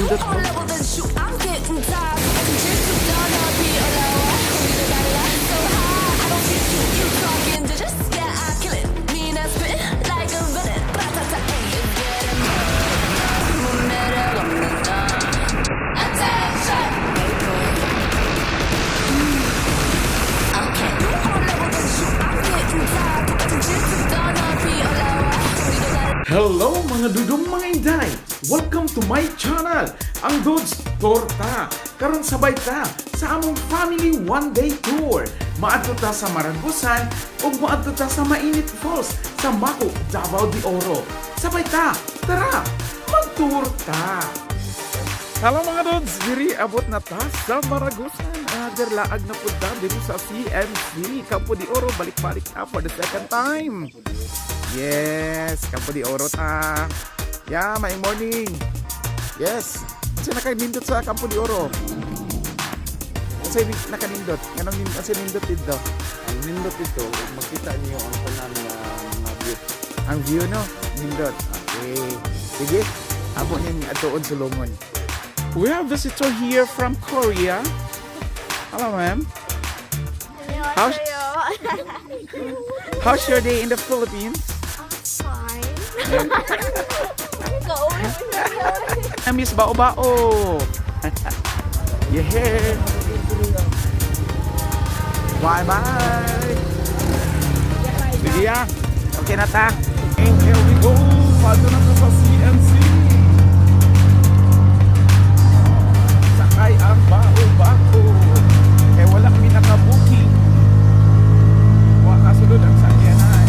Kanindot ko. I'm getting tired. 더 높이 올라와. 공기도 달라 so high. I don't see you, you talking to just, yeah, I kill it. Me not spit like a villain. Ratata, ay, it's getting 너무 매력 없는 너. Attention, playboy. Okay. You on level, then shoot. I'm getting tired. 똑같은 질투 더 높이 올라와. 공기도 달라. Hello, mga dudong, mga inday! Welcome to my channel, ang Dudes Torta. Karon sabay ta sa among family one day tour. Maadto ta sa Maragusan ug maadto ta sa Mainit Falls sa Maco, Davao de Oro. Sabay ta, tara, mag-tour ta! Hello, mga dudes! Diri abot na ta sa Maragusan. Laag na pud ta diri sa CNC. Campo de Oro, balik-balik ta for the second time. Yes, Campo de Oro ta. Yeah, my morning. Yes. Unsa nakanindot sa Campo de Oro? Unsa nakanindot? Nganong unsa nindot dito? Ang nindot ito, makita niyo ang tanan nga mga view. Ang view, no? Nindot. Okay. Sige. Amo ning atuon sulongon. We have visitor here from Korea. Hello, ma'am. How's your day in the Philippines? Fine. I miss Bao Bao. Yeah. Bye bye. Sige ya. Okay na ta. And here we go. Paano na ta sa CNC. Sakay ang Bao Bao. Eh wala kami naka-booking. Wa kasulod ang sakyanan.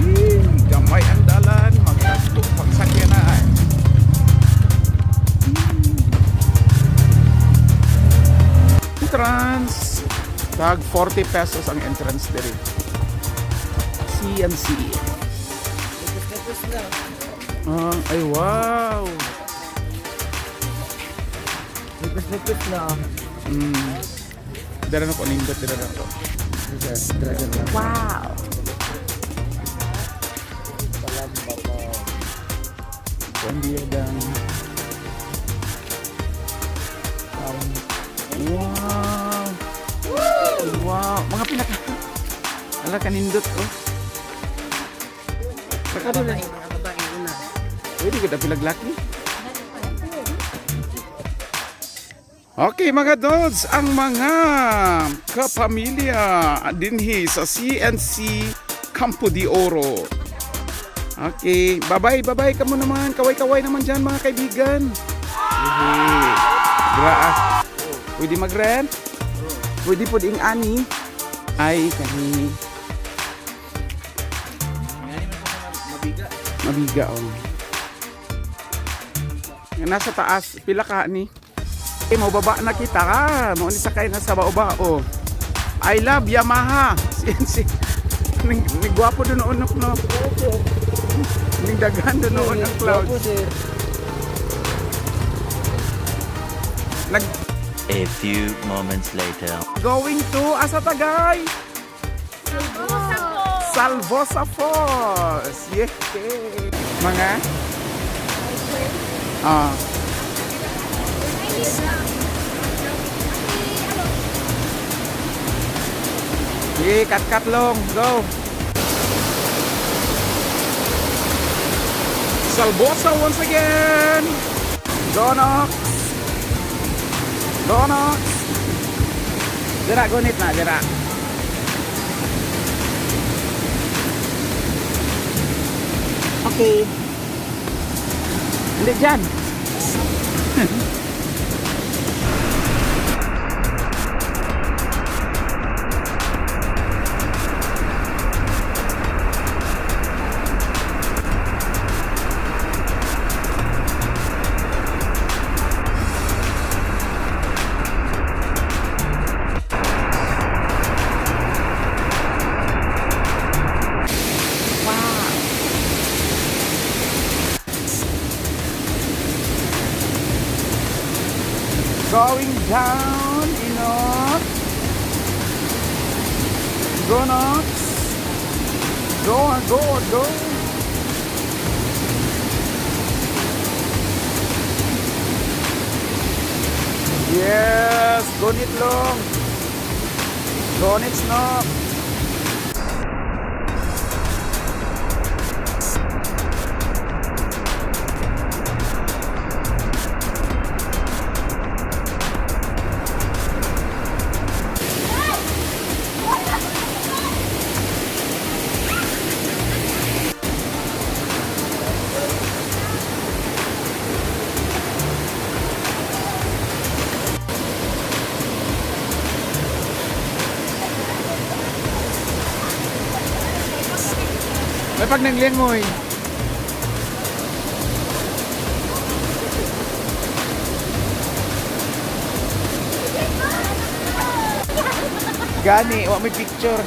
Yee, gamay ang dalan, magkadto pagsakyanan. Entrance. Tag 40 pesos ang entrance diri. CNC. Ah, ay wow. Nipis-nipis na. Dara na ko nindot dira na ko. Dragon lang. Wow. Palamba pa. Kundi dang. Wow. Wow, mga pinaka. Ala, kanindot oh. Saka doon eh. Pwede ko pilag laki. Okay, mga dudes, ang mga kapamilya dinhi sa CNC Campo de Oro. Okay, bye-bye, bye-bye kamo naman. Kaway-kaway naman dyan, mga kaibigan. Yehey. Dira ah. Pwede mag-rent? Pwede po ding ani. Ay, kani. Mabiga. Mabiga oh. Nga nasa taas, pila ka ni? Eh, mo baba na kita ka. Mo ni sakay na sa bao-bao. I love Yamaha. CNC. Ning, ning gwapo doon noon no. Ning daghan doon noon ang clouds. sir. Nag A few moments later. Going to asa tagay? Salvosa Falls. Yeah. Mga ah. Sige, cut-cut long. Go. Salvosa once again. Go, Nox. Go, Nox. Dira, gunit na, dira. Okay. Hindi dyan. Wow. Going down. Go, Nox. Go, go, go. Falls. Gunit long. Gunit no. May pag naglingoy. Gani, wa may picture.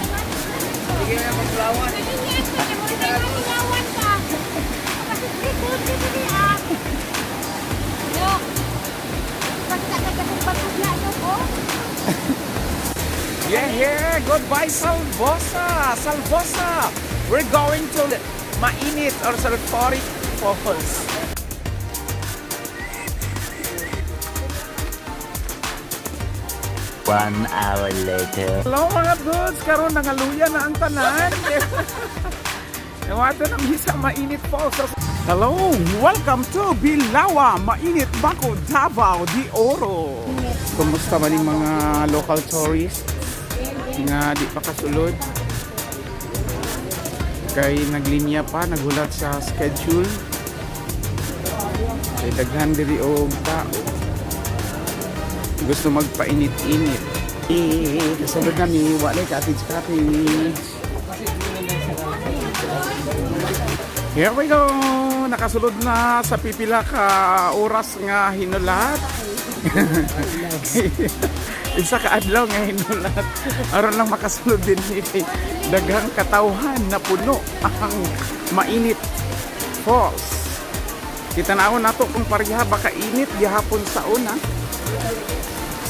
Yeah. Goodbye, Salvosa. Salvosa. We're going to Mainit or Sulfuric Falls. 1 hour later. Hello mga dudes, karon nangaluya na ang tanan. Iwato na mi sa Mainit Falls. Hello, welcome to Bilawa, Mainit Bako, Davao de Oro. Kumusta man yung mga local tourists nga di pa kasulod? Kay naglinya pa, naghulat sa schedule. Kay daghan diri og tao. Gusto magpainit-init. Eh, kasunod nami, wala cottage cottage. Here we go! Nakasulod na sa pipila ka oras nga hinulat. Isa ka adlaw nga hinulat. Aron lang makasulod din ni kay daghang katawhan na puno ang Mainit Falls. Kita na ako nato kung pareha baka init gihapon sa una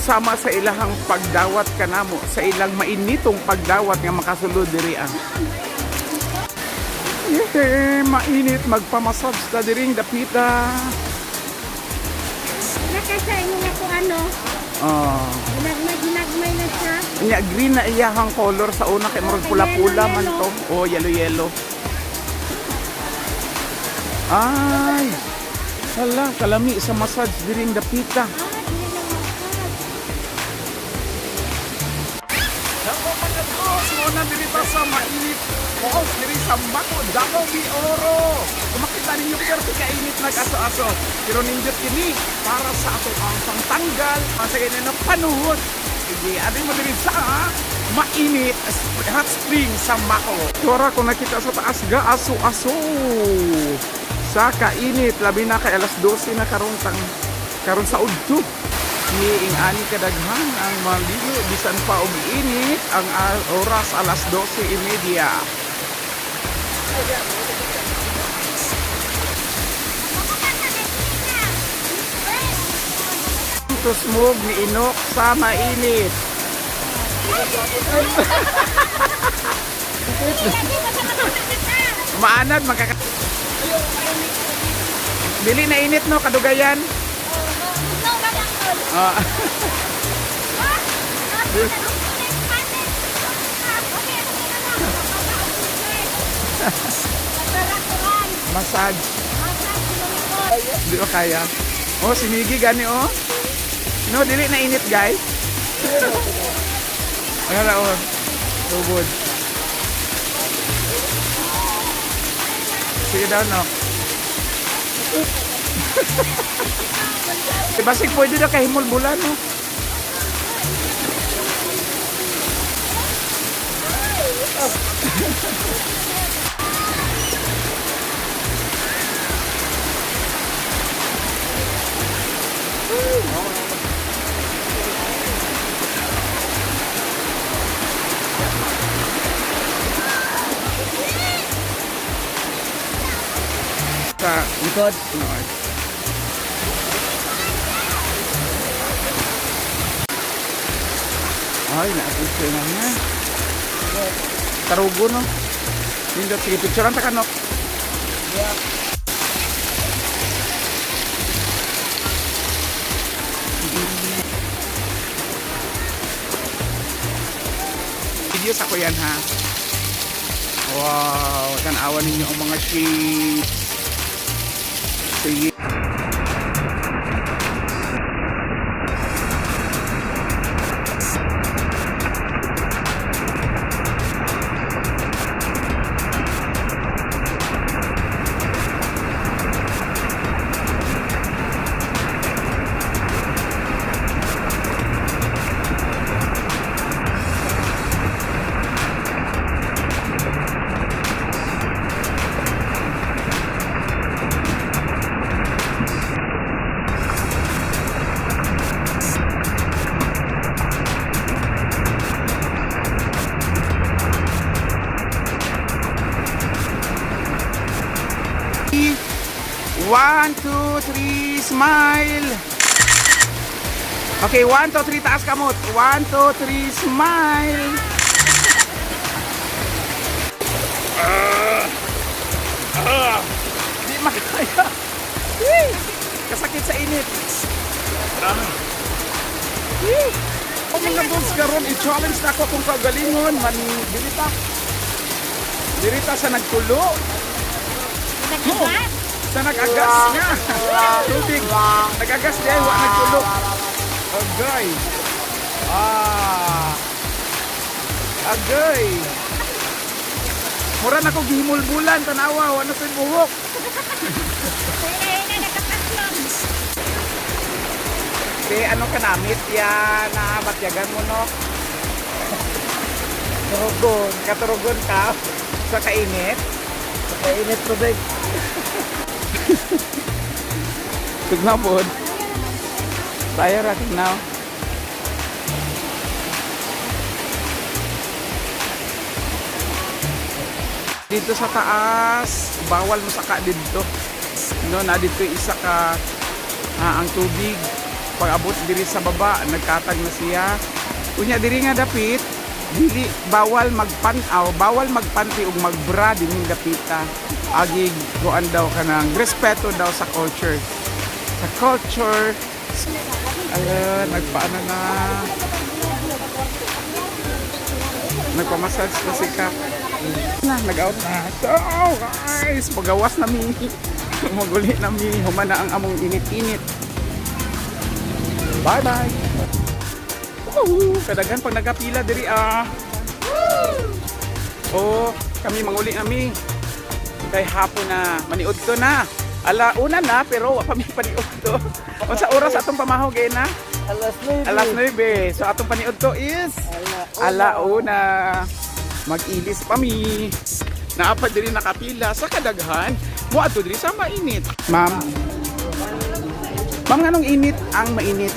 sama sa ilahang pagdawat kanamo sa ilang mainitong pagdawat nga makasulod diri ah. Yeah, mainit magpamassage ta diring dapita. Nakasa inyo na kung ano, Oh. ginagmay, ginagmay na siya. Nya green na iyahang color sa una kay murag pula-pula man to. Oh, yellow yellow. Ay. Hala, kalami sa massage diring dapita. Ah, dili na massage. Hello mga boss! Muna diri ta sa Mainit Falls, diri sa Mako, Davao de Oro. Kung makita ninyo pero kainit nag-aso-aso. Pero nindot kini para sa ato ang pangtanggal, para sa ganyan na panuhot. Sige, adin mo diri sa Mainit Hot Spring sa Mako. Tora kung nakita sa taas ga aso-aso. Sa kainit, labi na kay alas 12 na karon tang karon sa udto. Niing ani kadaghan ang maligo bisan pa og init ang oras alas 12:30. Tusmog ni Inok sa mainit. Maanad makaka Dili na init no kadugayan. Ah. Massage. Di ba kaya? Oh, si Miggy gani oh. No, dili na init, guys. Ano na oh. Tubod. Sige daw no. Eh, basig pwede na kay himulbulan no. Sa likod. Ay, na-appreciate na niya. Tarugo, no? Nindot, sige, picturean ta ka, no? I-video sa ko yan ha. Wow, tanawa ninyo ang mga sheep. Sige. One, two, three, smile! Okay, one, two, three, taas kamot. One, two, three, smile! Ah! Ah! Di makaya. Whee! Kasakit sa init. Ah. Whee! O mga dogs karon i-challenge na ako kung kagalingon man dirita. Dirita sa nagkulo. Nag-agas. Sa nag-agas nga. Tubig. Nag-agas di ay wa nagtulo. Agay. Ah. Agay. Mura na ko gihimulbulan tanawa wa na ko'y buhok. Kaya na nagkakaslong. Te ano kanamit ya na batyagan mo no? Turugon, katurugon ka sa kainit. Sa kainit tubig. Tugnaw po. Tayo ra tugnaw. Dito sa taas, bawal mo saka dito. No, na dito isa ka ang tubig. Pag abot diri sa baba, nagkatag na siya. Unya diri nga dapit, dili bawal magpan-aw, bawal magpanti ug magbra dinhi dapita. Agi kuan daw kanang respeto daw sa culture. Sa culture. Ayun, nagpaano na. Nagpamassage na si Kap. Na, nag-out na. So, guys, pagawas na mi. Maguli na mi. Humana ang among init-init. Bye-bye. Woohoo! Kadaghan pag nagapila diri ah. Oh, kami manguli na mi. Kay hapon na, maniud to na. Ala una na pero wa pa mi paniud to. Unsa oras atong pamahog eh na? Alas 9. Alas 9. So atong paniud to is alauna. Mag-ilis pa mi. Naa pa diri nakapila sa kadaghan. Moadto diri sa mainit. Ma'am. Ma'am, nganong init ang mainit?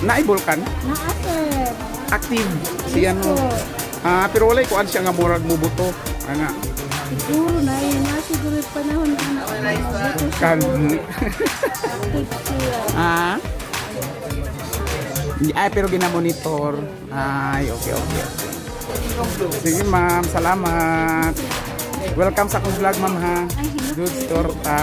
Naay bulkan? Naa, sir. Active siya no. Ah, pero walay kuan siya nga murag mubuto. Ana. Siguro na yun na. Siguro yung panahon na na. Kan Active siya. Ah. Ay, pero ginamonitor. Ay, okay. Sige, ma'am. Salamat. Welcome sa akong vlog, ma'am, ha? Dudes Torta.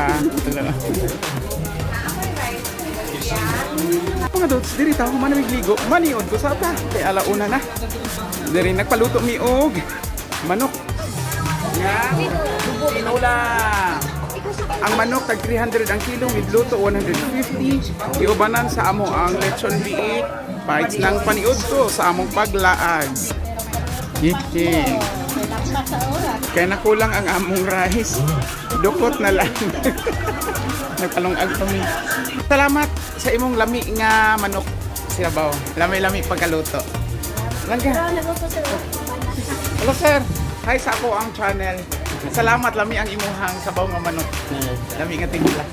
Mga dudes, diri ta human na ligo. Maniod ko sa ta. Kay alauna na. Diri nagpaluto mi og manok. Nga. Tinola. Ang manok tag 300 ang kilo, midluto 150. Iubanan sa amo ang lechon biik. Bites ng paniud ko sa among paglaag. Hihi. Lampas sa oras. Kaya nakulang ang among rice. Dukot na lang. Nagpalungag kami. Salamat sa imong lami nga manok silabaw. Lami-lami pagkaluto. Langga. Pero nagusto sir. Hello sir. Hi sa ako ang channel. Salamat lami ang imuhang sabaw nga manok. Lami nga tingla.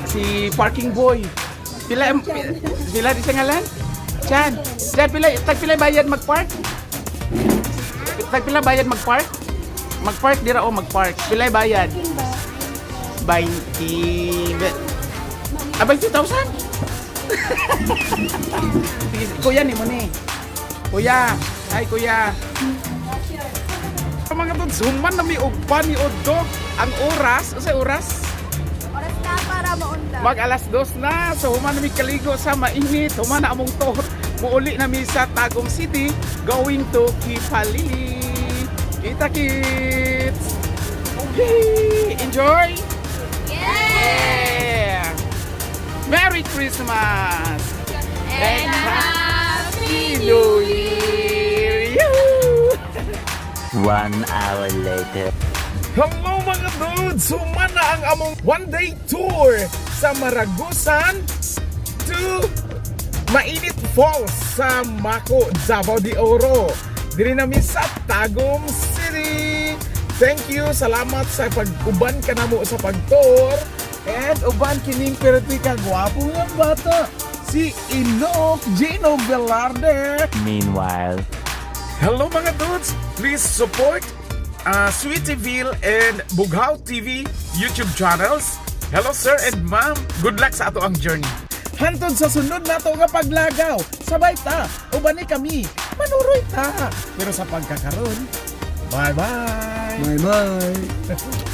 Si parking boy. Pila pila di sa ngalan? Chan. Chan pila tag pila bayad magpark? Tag pila bayad magpark? Magpark dira o magpark. Pila bayad? 20. Ah, 20,000? Sige, kuya ni mo ni. Kuya. Hi kuya. Mga dudes, human na mi og paniud do. Ang oras, unsay oras? Oras na para maunda. Mag alas dos na. So human na mi kaligo sa mainit. Human na among tour. Muuli na mi sa Tagum City going to Kipalili. Kita kits! Okay! Enjoy! Yeah! Merry Christmas! And Happy New Year! Yahoo! 1 hour later. Hello, mga dudes! Humana ang among one day tour sa Maragusan to Mainit Falls sa Maco, Davao de Oro. Diri nami sa Tagum City. Thank you, salamat sa pag-uban kanamo sa pag-tour. And uban kining perti ka gwapo nga bata, si Enoch Gino Velarde. Meanwhile. Hello, mga dudes! Please support Sweetyville and Bughaw TV YouTube channels. Hello, sir and ma'am. Good luck sa ato ang journey. Hantod sa sunod nato nga paglagaw. Sabay ta, ubani kami, manuroy ta. Pero sa pagkakaron, bye-bye! Bye-bye!